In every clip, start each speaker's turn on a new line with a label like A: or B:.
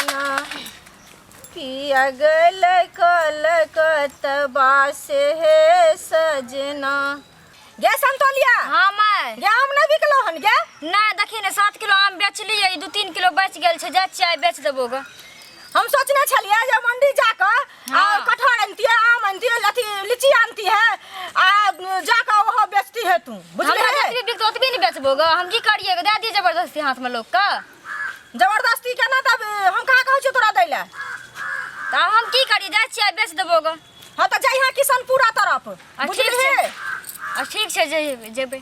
A: सजना किया गेल कलकतबा से हे सजना। गे संतोलिया।
B: हाँ माय।
A: गे आम नहि बिकलो हन गे?
B: नहि देखी ने, 7 किलो आम बेचलियै, 2-3 किलो बचि गेल छै, जाइ छियै आइ बेच देबो गे।
A: हम सोचने छलियै जे मंडी जाकऽ आ कटहर अनतियै, आम अनतियै, अथी लीची आनती है आ जाकऽ ओहो बेचती है तू, बुझलियै?
B: हमरा जतबी बिकतै ओतबी ने बेचबो गे, हम की करियै गे, दए दियै जबरदस्ती हाथमे लोकके।
A: जबरदस्ती केना तब हम कहाँ कहै छियौ तोरा दै लए?
B: तऽ हम की करियै, जाइ छियै आइ बेच देबो गे।
A: हाँ तऽ जइहें किशनपुरा तरफ,
B: आ ठीक
A: बुझलिही?
B: छै, आ ठीक छै, जेबै।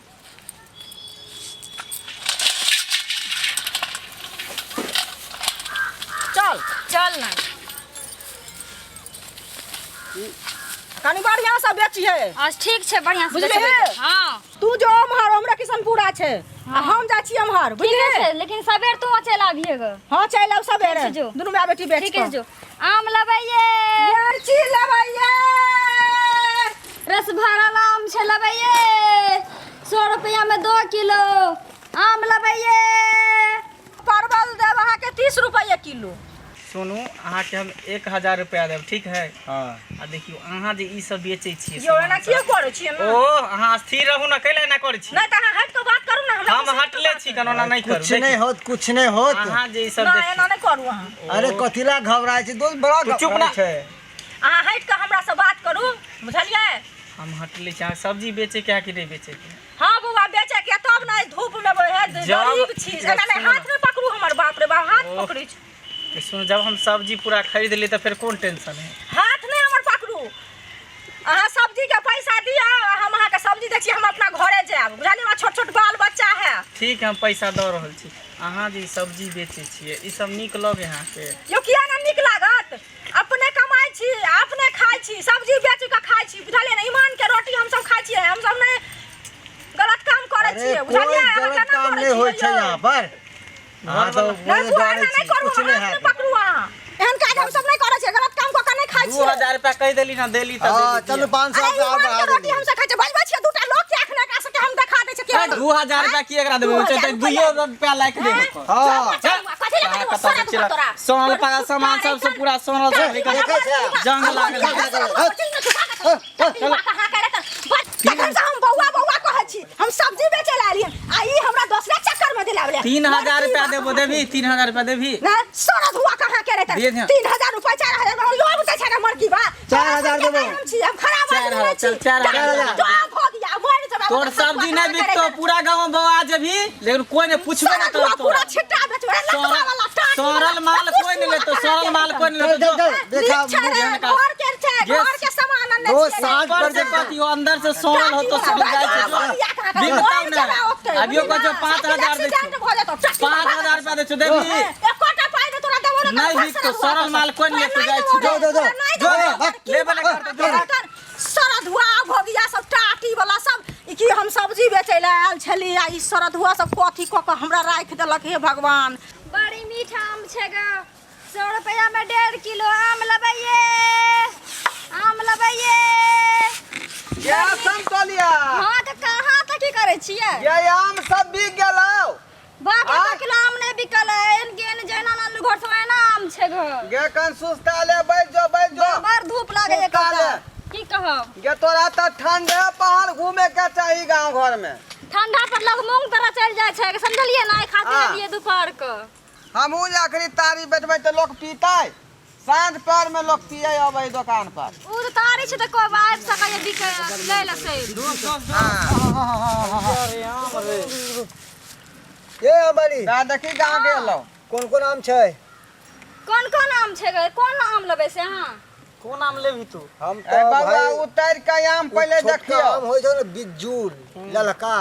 A: चल
B: चल ना।
A: कनी बढ़िया से बेचिहे।
B: अच्छा ठीक छै, बढ़िया से
A: बुझलिही?
B: बेचबै। हाँ।
A: तू जो ओम्हर, हमरा किशनपुरा छै आ हम जाइ छी एम्हर,
B: ठीक
A: बुझलिही?
B: छै, लेकिन सबेर तू चलि आबिहे गे।
A: हाँ चलि आब सबेरे।
B: ठीक छै, जो।
A: दुनू माय बेटी बेच
B: ठीक छै, जो। आम लेबै ये।
A: मिर्ची लेबै ये।
B: रस भरल आम छै, लेबै ये। 100 रुपया में 2 किलो आम लेबै ये।
A: परवल देब अहाँके 30 रुपये किलो।
C: सुनू, अहाँके हम 1000 रुपया देब, ठीक है?
D: हाँ।
C: आ देखियौ अहाँ जे ई सब बेचै छियै
A: यौ एना
C: सामान
A: किया
C: सब।
A: करै छियै ना?
C: ओ अहाँ स्थिर रहू ना, कैला एना करै छी?
A: नहि तऽ अहाँ हटि कऽ बात करू ने हमरा
C: हम
A: से।
C: हटले छी, कोनो एना नहि करू।
D: कुछ नहीं होत, कुछ नहीं होत।
C: अहाँ जे ई सब
A: नहि
C: देखियौ।
A: एना नहि करू अहाँ।
D: अरे कथिला घबराइ छी दोस्त, बड़ा
C: तू चुप
D: घबराइ
C: ना।
D: छै।
A: अहाँ हटि कऽ हमरा से बात करू, बुझलियै?
C: हम हटले छी। अहाँ सब्जी बेचै के है कि नहि बेचै के?
A: हाँ बौआ बेचे के तब ने धूप में हे गरीब छी, एना नहि हाथ में पकड़ू हमर, बाप रे बाप हाथ पकड़ै छी।
C: तो सुन, जब हम सब्जी पूरा खरीद ली तो फिर कौन टेंशन है?
A: हाथ नहीं हमर पकड़ू। अहाँ सब्जी के पैसा दिअ, हम अहाँके सब्जी दै छी, हम अपना घरे जायब, बुझलियै? हमरा छोट छोट बाल बच्चा है।
C: ठीक है, हम पैसा दऽ रहल छी। अहाँ जे ई सब्जी बेचै छियै, ई सब नीक लगे अहाँके?
A: यौ किया ने नीक लागत? अपने कमाइ छी, अपने खाइ छी, सब्जी बेच कऽ खाइ छी, बुझलियै ने? ईमान के रोटी हमसब खाइ छियै, हमसब नहि गलत काम करै
D: अरे
A: छियै,
D: कोई
A: बुझलियै? अहाँ
D: गलत
A: केना
D: काम
A: करै
D: नहीं
A: छियै
D: होइ छै
A: यौ?
D: यहाँ पर। अहाँ सब
A: नहि
D: बोले
A: बुआ,
D: जानै
A: एना नहि
D: छी,
A: करू,
D: कुछ नहीं
A: हाथ नहि
D: हैत।
A: पकड़ू अहाँ। एहन काज हमसब नहि करै छियै, गलत काम कऽ कऽ नहि खाइ छियै।
C: 2000 रुपया कहि देली ना, देली तऽ
D: हाँ,
C: देली।
D: चलू 500
A: अरे
D: रुपया और
A: ईमान
D: बढ़ा
A: के रोटी
D: देलियै।
A: हमसब खाइ छियै, बजबै छियै दूटा लोक के अखने एकरा सबके हम देखा दै छियै कि हम
C: 2000 रुपया की एकरा देबै?
A: 2000
C: चलते
A: रुपया।
C: 2 रुपया लाइक देबै ओकर।
D: हाँ।
A: चल, कथी लए कथी सोना दुआ तोरा?
C: सोनल पागा सामान सब से पूरा सोनल सब निकल
D: देखै छै।
C: जंग लागल।
A: तखन से हम बौआ बौआ कहै छी, हम सब्जी बेचै लए एलियन आ ई हमरा दोसरा चक्कर में दिलावले।
C: 3000 रुपया देबो, देबही? 3000 रुपया देबही?
A: ना सोना धुआ कहाँ के रहता?
C: दे दे।
A: 3000 रुपया 4000 हम लोग उठै छै ना मरकी बा।
D: 4000
A: तोरा सबके
D: देबो।
A: नहि हम छी, हम खराब
C: चारि
A: आदमी
C: हजार,
A: नहि छी।
C: चल, 4000।
A: जो भऽ गया, मरि जेबै।
C: तोर सब्जी नहीं बिकतो, पूरा गांव में बौआ जेबही लेकिन कोई नहीं पूछबे
A: सोना
C: ना
A: धुआ
C: करतो।
A: पूरा छिट्टा बेचबै, लतवा वाला टाटी वाला,
C: सड़ल माल कोई नहीं लेतो, सड़ल माल कोई नहीं
D: चल
C: लेतो।
D: चल चल देखा
A: नीक छै रे,
C: का-
A: घर के छै, घर के सामान अनने
D: दो
A: छियै।
D: साँझ
C: ऊपर
D: पर
C: से कथी हो, अंदर से सड़ल हो तो सड़ जाइ छै। बिकतौ ना। अभियो कहै छौ 5000 दै छौ। 5000 रुपया दै छौ, देबही?
A: एकोटा पाइ नहि तोरा देबो ने।
C: नहि बिकतौ, सड़ल माल कोई नहीं लेतो, जाइ छी।
D: जो, जो, जो।
C: जो, जो, लेबे नहि करतौ, जो।
A: सरधुआ भोगिया सब टाटी वाला सब ई की हम सब्जी बेचै लए आयल छली आ ई सरधुआ सब कथी कऽ कऽ हमरा राखि देलक, हे भगवान।
B: बड़ी मीठा आम छै ग, 100 रुपया में 1.5 किलो आम लेबै ये, आम लेबै ये।
E: ये संतोलिया।
B: हाँ तऽ कहाँ तऽ की करै छियै?
E: ये आम सब बिक गेलौ।
B: बाप रे,
E: आँय?
B: 2 किलो आम नहि बिकल है, एहन गेन जहिना आनलू घर से ओहिना आम छै घर।
E: गे कन सुस्ता ले, बैठ जो, बैठ जो।
B: बड़ धूप लागै है।
E: सुस्ता ले।
B: की कहब?
E: गे तोरा तऽ ठंडे पहाड़ घूमे के चाही गांव घर में।
B: ठंडा पर लोग मूंग तरह चलि जाइ छै, समझलियै ने? एहि खातिर
E: हाँ।
B: एलियै दुपहर के।
E: हमहूँ जे अखनी तारी बेचबै तऽ लोक पीतै, साँझ पर में लोक पिए अबै दोकान पर।
B: ओ तऽ तारी छै तऽ कोइ आबि सकैए बिकै लै लए से।
D: ये अंबानी।
E: दा देखी गाँव गेलौ।
D: कोन कोन आम छै?
B: कोन कोन आम छै गे? कोन आम लेबै से अहाँ?
C: कोन आम लेबही तू?
D: हम
E: ए
D: तऽ
E: बौआ
D: भाई
E: उतर के आम
D: ओ
E: पहिले
D: छोटका
E: देखियौ।
D: आम होइ छौ ने बिज्जू ललका,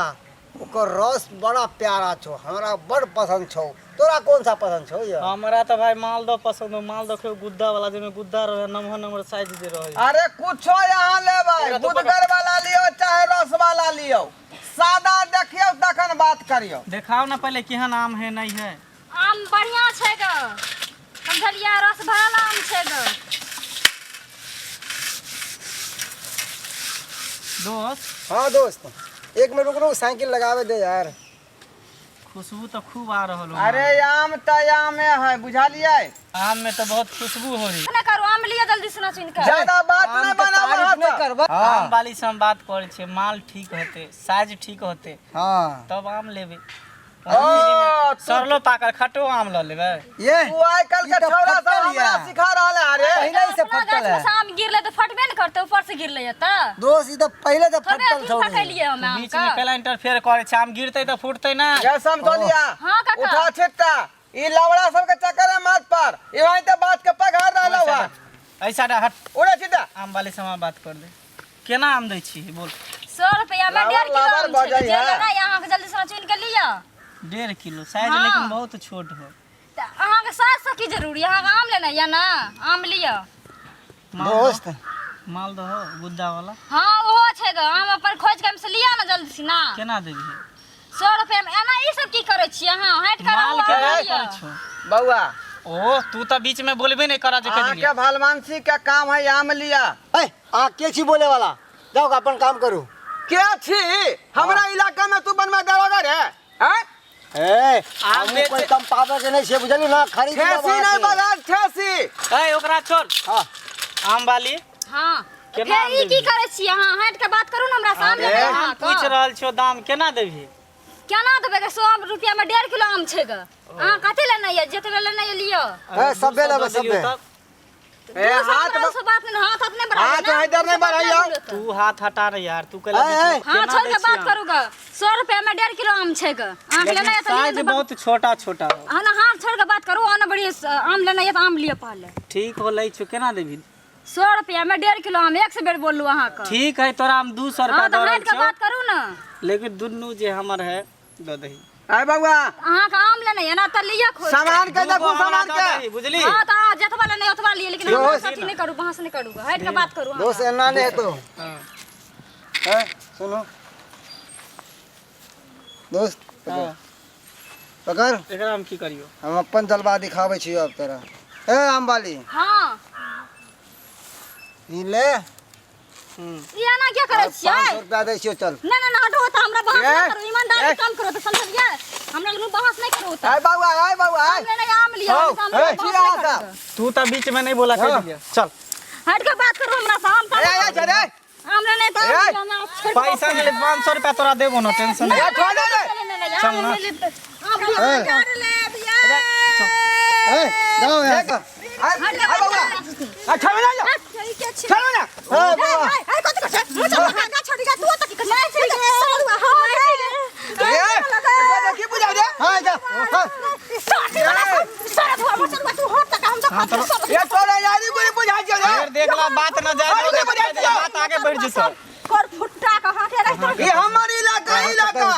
D: ओकर रस बड़ा प्यारा छौ, हमरा बड़ पसंद छौ। तोरा कौन सा पसंद छौ यौ?
C: हमरा तऽ भाई मालदह पसंद हो, मालदह खेब गुद्दा वाला, जाहिमे गुद्दा रहे, नमहर नमहर साइज जे रहे।
E: अरे कुछो यहाँ लेबै,
C: एकरा तो
E: गुदगर वाला लियौ चाहे रस वाला लियौ, सादा देखियौ तखन बात करियौ।
C: देखाओ ना पहले केहन आम है नहीं है।
B: आम बढ़िया छै ग, समझलियै? रस भरल आम छै ग।
C: दोस्त।
D: हाँ दोस्त, एक मिनट रुक, रुक साइकिल लगावे दे यार।
C: खुशबू तऽ खूब आ रहल हो।
E: अरे आम तऽ आमे है, बुझलियै?
C: आम में तऽ बहुत खुशबू हो रही।
B: नहि करू, आम लिअ जल्दी सुना चुनि कऽ।
E: ज्यादा बात
D: आम
E: नहि
D: के
E: बनाबऽ।
D: तारीफ नहि
E: हँ।
D: करबै।
C: आम वाली से हम बात करै छियै, माल ठीक होते, साइज ठीक होते, तब आम लेबै।
E: ओ, तू-
C: सरलो पाकल खटो आम लऽ लेबै।
D: ये
E: तू आइ काल्हि के
D: ई तऽ
E: छौड़ा सब
D: फटल
E: हमरा
D: या।
E: सिखा रहल है। अरे
D: पहिले से
B: अपना
D: फटल
B: गाछ
D: है।
B: में से आम गिरले तऽ फटबे ने करतै, ऊपर से गिरले या तऽ।
D: दोस्त, ई तऽ पहिले से
B: थोड़बे
D: फटल
B: अथी
D: छौ रे।
B: फटेलियै हम आम
C: बीच में
B: के।
C: केला इंटरफेयर करै छै? आम गिरतै तऽ फूटतै ना।
E: ये समझलिया?
B: हाँ, काका।
E: उठा छिट्टा, ई लवड़ा सब के चक्कर में मत पर, ई वहीं ते बात के पघार रहलो है।
C: ऐसा हट।
E: उड़े छिट्टा।
C: आम वाली से हम बात कर दे, केना आम दै छी बोल?
B: 100 रुपया में
E: लाबर-
B: 1.5 किलो
E: लाबर
B: आम छै।
E: बजै
B: जे
E: है।
B: लेनाइ अहाँके जल्दी से चुनि के लिअ।
C: 1.5 किलो साइज?
B: हाँ।
C: लेकिन बहुत छोट हो।
B: तऽ अहाँके साइज से की जरूरी? अहाँके आम लेनाइ यऽ ने, आम लिअ।
D: दोस्त।
C: मालदह गुद्दा वाला?
B: हाँ, ओहो छै ग। आम अपन खोजि के से लिअ ने जल्दी से ना।
C: केना देबही?
B: 100 रुपया में। एना ई सब की करै छियै अहाँ? हटि कऽ
C: माल
B: रहू,
C: केना
B: आम लिअ।
C: करै छौ?
E: बउआ।
C: ओ तू तऽ बीच में बोलबे नहीं करा जे कह
E: अहाँके
C: दिलियै।
E: भलमानसी के काम है, आम लिया।
D: ए, अहाँ के छी बोले वाला? जाओ, अपन काम करू।
E: के छी? हमरा इलाका में तू बनवा दरोगा रे हैं?
D: ए,
C: आम
D: हमहूँ
C: बेचे-
D: कोई कम पावे के नहीं छे, बुझलू ना? खरीद लेब
E: ठेसी
D: अहाँ
E: नहीं
D: से।
E: बगान ठेसी।
C: ए, ओकरा छोड़।
D: हाँ।
C: आम वाली।
B: हाँ।
C: केना
B: फेर
C: आम
B: ई की
C: देबही?
B: करै छियै अहाँ? हटि कऽ बात करू ने हमरा से, आम
E: अरे,
B: लेबै
C: आम
B: अहाँके।
C: पूछि रहल छियौ, दाम केना देबही?
B: केना देबै गे? 100 रुपया में 1.5 किलो आम छै ग। अहाँ कथी लेनाइ यऽ? जतबे लेनाइ यऽ लिअ।
D: ए, सभे
C: 200
D: लेबै,
C: दऽ देलियौ
D: सभे।
C: तब।
E: ए,
B: 200
E: हाथ
B: हमरा से बात नहि, हाथ अपने बढ़ाइए
E: हाथ
B: ना।
E: इधर नहीं बढ़ाइए।
C: तू हाथ हटा रे यार, तू कहला
D: ए,
C: बीच में
D: ए।
B: हाँ,
C: केना
B: छोड़
C: दै
B: के
C: छी
B: बात
C: आम?
B: करू ग। 100 रुपया में 1.5 किलो आम छै ग। अहाँके
C: लेकिन
B: लेनाइ यऽ तऽ लिअ,
C: साइज
B: नहि तऽ
C: बहुत छोटा छोटा हो।
B: अहाँ ने हाथ छोड़ के बात करू, आना बड़ी आम लेनाइ यऽ तऽ आम लिअ पहले।
C: ठीक हो, लै छियौ। केना देबही?
B: 100 रुपया में 1.5 किलो आम, एक से बेर बोललू अहाँके।
C: ठीक है, तोरा हम 200 रुपया
B: हाँ,
C: दऽ
B: तऽ
C: रहल
B: हटि के
C: छियौ,
B: बात करू ने।
C: लेकिन दुनू जे हमर है दऽ दही।
E: आय बउआ।
B: अहाँके आम लेनाइ यऽ ने तऽ लिअ खोज के।
E: सामान के
C: दूगो
E: देखू,
C: हमरा
E: सामान
C: दऽ
E: के।
C: दही, बुझली?
B: हाँ, तऽ अहाँ जतबा लेनाइ ओतबा लिअ, लेकिन हमरा
D: दोस्त।
B: अथी नहि करू, बहस नहि करू, हटि के बात करू अहाँ।
D: दोस्त, एना नहीं हेतो।
C: हाँ।
D: ए, सुनो दोस्त, पकड़।
C: हाँ।
D: पकड़।
C: एकरा हम की करियो?
D: हम अपन जलवा दिखाबै छियौ अब तोरा। ए आम वाली।
B: हाँ।
D: ई ले।
B: ई एना किया करै छियै?
D: 500 रुपया दै छियौ, चल।
B: ना ना ना, हटो तऽ हमरा बहस
E: ए,
B: नहि करू, ईमानदारी
E: ए।
B: काम करू तऽ, समझलियै? हमरा लग बहस नहि करू तऽ।
E: आय बउआ, आय बउआ, आय।
B: आम लेनाइ आम लिअ,
E: हौ,
B: हम तऽ हमरा
E: ए,
B: बहस
E: छी
B: नहि
E: अहाँ
B: करू
E: सब।
B: तऽ।
C: तू तऽ बीच में नहीं बोला, कह
D: हाँ।
C: दिलियै, चल।
B: हटि कऽ बात करू हमरा से, आम
E: ए, ए,
B: तऽ
E: रे।
B: आम लेनाइ तऽ आम
E: ए।
B: लिअ, हमरा छोड़ि कऽ
C: पैसा नहीं ले, 500 रुपया तोरा देबो ना, टेंशन नहीं।
E: ए, छोड़ दे रे।
B: चल ना। आम लिअ।
D: ए, ए, जाओ यहाँ से।
E: आय, आय बउआ। आ, छोड़ ना जा। छोड़ ना।
D: ए, बउआ।
E: ए, एकरा देखी बुझा दे।
D: हाँ, जा। हाँ।
E: ए, तोरा यारी गुरी बुझा दियो रे।
C: फिर देखला बात न जाए
E: अरे,
C: तो
E: बुझा दियो।
C: बात आगे बढ़ जेतो।
A: कर फुट्टा कहाँ के रहता?
E: ई हमर इलाका, इलाका।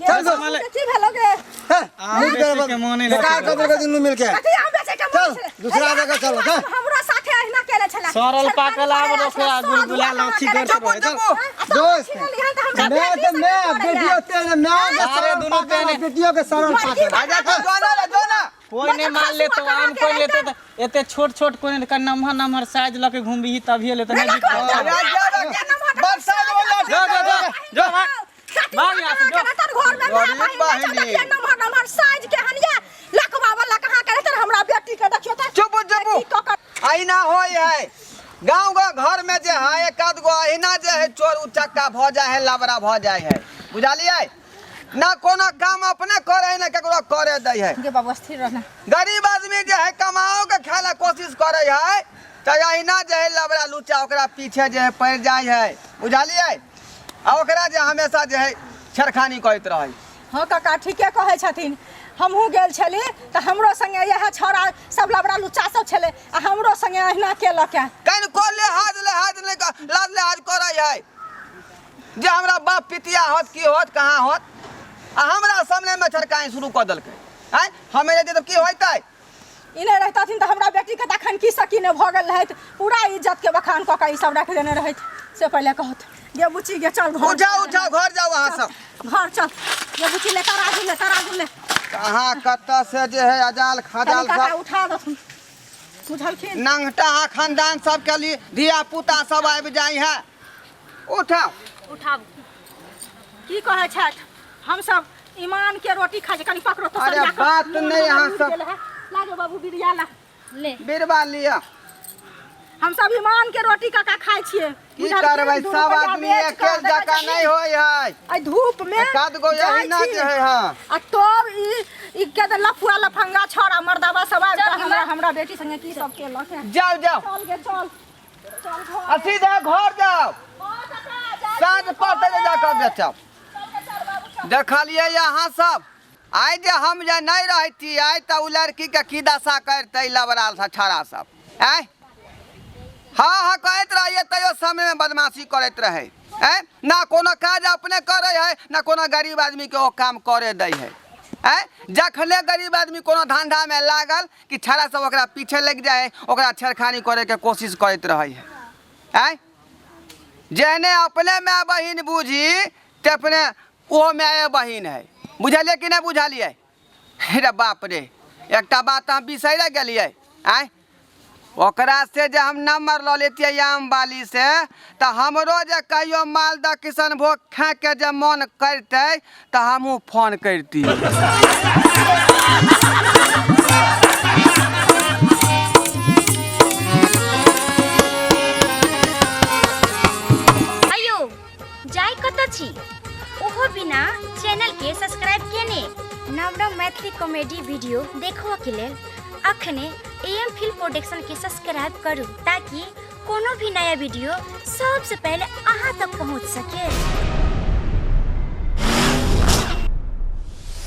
D: चल गो।
A: की भेलो गे?
D: हे,
C: आम
D: मिल
C: बेचै
D: के
C: के मोने नहि
D: बेकार
C: करै।
D: कर देलकै दुनू मिलके।
A: कथी आम बेचै के
D: चल,
A: मोन छलै?
D: दूसरा जगह चलो, चल।
A: हमरा साथे अहिना केले छलै।
C: सड़ल पाकल आम रखे आ गुलगुला लाथी करते
E: चुप,
C: रहे, चल।
E: चुप।
D: दोस्त, मैं तो मैं बेटियों ते मैं के
C: अरे,
D: सरल
C: दुनू
D: पाकल
C: पेने।
D: बेटियों के सरल पाकल।
E: आजा तू जो ना रे, जो ना।
C: कोई नहीं माल लेतो आम, कोई लेतो तऽ एते छोट छोट कोई नहीं, कनि नम्हर नम्हर साइज लऽ के घुमबिही तभिए लेतो, नहीं बिकतो।
E: अरे, जा रे, बरसात वाला।
C: जो जो जो जो, भाग। भाग यहाँ से, जो।
A: घर में माय
E: गरीब
A: बहिन बेचल
E: बहिनी।
A: देखिए, नम्हर नम्हर साइज के हनिया लकवा वाला कहाँ करे तर हमरा बेटी के देखियो त।
E: चुप, चुप।
A: की कऽ कऽ
E: अहिना होय है गाँव गाँव घर में जे है, एक आध गो अहिना जे है चोर उचक्का भऽ जाइ है, लबड़ा भऽ जाइ है, बुझलियै ना? कोनो काम अपने करे है ना केकरो करे दै है।
A: गे बाबू, स्थिर रहना।
E: गरीब आदमी जे है कमाओ के खाय ला कोशिश करे है तऽ अहिना जे है लबड़ा लुच्चा ओकरा पीछे जे है पड़ि जाइ है, बुझलियै? आ ओकरा जे हमेशा जे है छेड़खानी करैत रहै।
A: हाँ काका, ठीके कहै छथिन। हमहूँ गेल छली तऽ हमरो संगे इएह छौड़ा सब लबड़ा लुच्चा सब छलै आ हमरो संगे अहिना केलक है।
E: कनिको लिहाज लिहाज नहि लाज लिहाज करै है जे हमरा बाप पितिया होत की होत कहाँ होत, आ हमरा सामने में छड़काई शुरू कऽ देलकै। आँय, हमे रहितै तऽ की होइतै?
A: ई नहि रहितथिन तऽ हमरा बेटीके तऽ अखन की सकी नहि भऽ गेल रहैत, पूरा इज्जतके बखान कऽ कऽ ई सब राखि देने रहैत। से पहिले कहत गे बुच्ची, गे चल घर।
E: उठाउ, उठाउ, घर जाउ अहाँ सब।
A: घर चल गे बुच्ची, ले तराजू, ले तराजू ले।
E: कहाँ कतऽ से जे है अजाल खजाल
A: कनि काका
E: सब
A: उठा देथुन, बुझलखिन?
E: नंगटा खानदान सबके लिए धिया पुता सब आबि जाइ है। उठाउ।
B: उठाबू।
A: की कहै छथि? हमसब ईमान के रोटी खाइ छै कनी पकड़ो तो
E: अरे
A: सरिया कऽ।
E: बात
A: मोन
E: नहि
A: हमरा
E: अहाँ
A: उड़ि
E: सब-
A: गेल है। लागे बाबू बिरिया ला
B: ले
E: बिरबा लिअ
A: हम सब ईमान के रोटी काका खाइ छियै
E: की
A: बुझलखिन?
E: करबै
A: दू
E: सब
A: रुपैआ
E: आदमी
A: बेच कऽ
E: अकेल
A: देखै
E: जकाँ
A: छही?
E: नहि होइ है
A: एहि धूप में
E: एकाध गो
A: जाइ
E: एहिना
A: छी।
E: जे है हाँ
A: आ तब ई ई के दे लफुआ लफंगा छोरा मर्दावा सब आबि
B: चल
A: कऽ हमरा
B: गेला।
A: हमरा बेटी संगे की सब केलक है
E: जाओ जाओ
A: चल गे चल चल घर
E: आ सीधा घर जाओ
A: हाँ, काका, जाइ
E: साँझ
A: छी,
E: पड़तै
A: घरे।
E: जे जाकऽ बेचब
A: चल गे, चल बाबू चल
E: देखलियै अहाँ सब आइ जे हम जे नहि रहतियै तऽ ओ लड़कीके की दशा करतै लबड़ा छड़ा सब आँय हाँ हाँ कहैत रहियै तैयो समयमे बदमाशी करैत रहै आँय ना कोनो काज अपने करै है ना कोनो गरीब आदमीके ओ काम करे दै है आँय जखने गरीब आदमी कोनो धंधामे लागल कि छड़ा सब ओकरा पीछे लागि जाइ है ओकरा छेड़खानी करैके कोशिश करैत रहै है आँय जेहने अपने माय बहिन बूझी ते अपने ओहो माय बहिन है बुझलियै कि नहि बुझलियै रे बाप रे एकटा बात हम बिसरि गेलियै आँय ओकरा से जे हम नंबर लऽ लेतियै आम बाली से तऽ हमरो जे कहियो मालदह किशनभोग खाके जे मन करतै तऽ हमहूँ फोन करतियै।
F: अयो जाय कतऽ छी ओहो बिना चैनल के सब्सक्राइब केने नव नव मैथिली कॉमेडी वीडियो देखबऽ के लेल अखने ए एम फिल्म प्रोडक्शन के सब्सक्राइब करू ताकि कोनो भी नया वीडियो सबसे पहले अहाँ तक पहुँच सके।